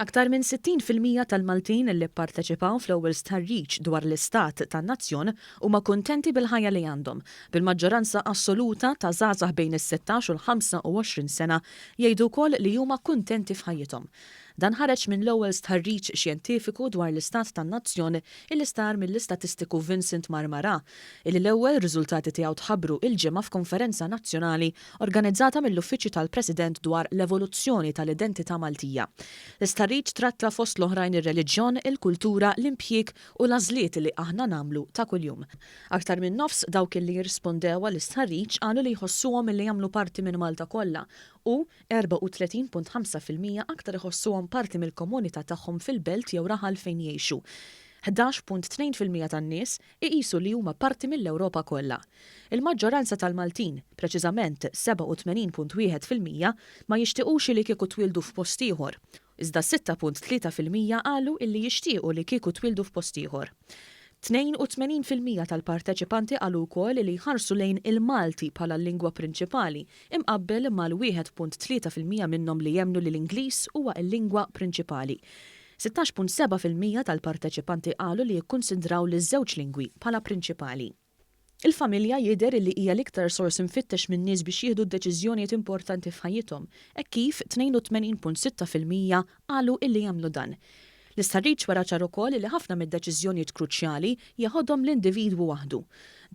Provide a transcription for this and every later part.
Aktar minn 60% tal-Maltin li pparteċipaw fl-ewwel stħarriġ dwar l-istat tan-nazzjon huma kuntenti bil-ħajja li għandhom, bil-maġġoranza assoluta ta' żgħażagħ bejn is-16 u l-25 sena jgħidu wkoll li huma kuntenti f'ħajjithom. Dan ħareġ minn l-ewwel stħarriġ xjentifiku dwar l-istat tan-nazzjon illi sar mill-istatistiku Vincent Marmarà, illi l-ewwel riżultati tiegħu tħabbru il-Ġimgħa f'konferenza nazzjonali organizzata mill-Uffiċċju tal-President dwar l-evoluzzjoni tal-identità Maltija. L-istħarriġ tratta fost l-oħrajn ir-reliġjon, il-kultura, l-impjieg u l-għażliet li aħna nagħmlu ta' kuljum. Aktar minn nofs dawk illi jirrispondew għall-istħarriġ qalu li jħossuhom illi jagħmlu parti minn Malta kollha u 34.5% aktar iħossuhom parti mill-komunità tagħhom fil-belt jew raħal fejn jgħixu. 11.2% tan-nies iqisu li huma parti mill-Ewropa kollha. Il-maġġoranza tal-Maltin, preċiżament 87.1%, ma jixtiequx li kieku twieldu f'post ieħor. Iżda 6.3% qalu illi jixtiequ li kieku twieldu f'post ieħor. 82% tal-parteċipanti qalu wkoll li jħarsu lejn il-Malti bħala l-lingwa prinċipali, imqabbel mal-1.3% minnhom li jemmnu li l-Ingliż huwa l-lingwa prinċipali. 16.7% tal-parteċipanti qalu li jikkunsidraw li żewġ lingwi bħala prinċipali. Il-familja jidher li hija l-iktar sors imfittex minn nies biex jieħdu deċiżjonijiet importanti f'ħajjithom, hekk kif 82.6% qalu illi jagħmlu dan. L-istħarriġ wera ċar ukoll li ħafna mid-deċiżjonijiet kruċjali jeħodhom l-individwu waħdu.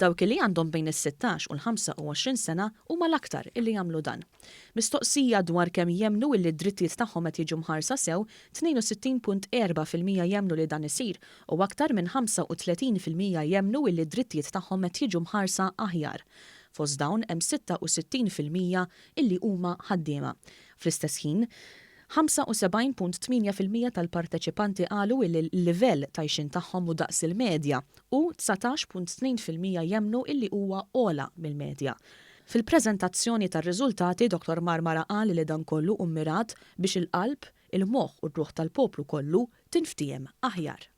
Dawk li għandhom bejn is-16 u l-25 sena huma l-aktar illi jagħmlu dan. Mistoqsija dwar kemm jemmnu illi d-drittijiet tagħhom qed jiġu mħarsa sew, 62.4% jemmnu li dan isir u aktar minn 35% jemmnu illi d-drittijiet tagħhom qed jiġu mħarsa aħjar. Fost dawn hemm 66% illi huma ħaddiema. Fl-istess ħin, 75.8% tal-parteċipanti qalu illi l-livell t'għajxien tagħhom hu daqs il-medja u 19.2% jemmnu illi huwa ogħla mill-medja. Fil-preżentazzjoni tar-riżultati, Dr. Marmara qal li dan kollu hu mmirat biex il-qalb, il-moħħ u r-ruħ tal-poplu kollu tinftiehem aħjar.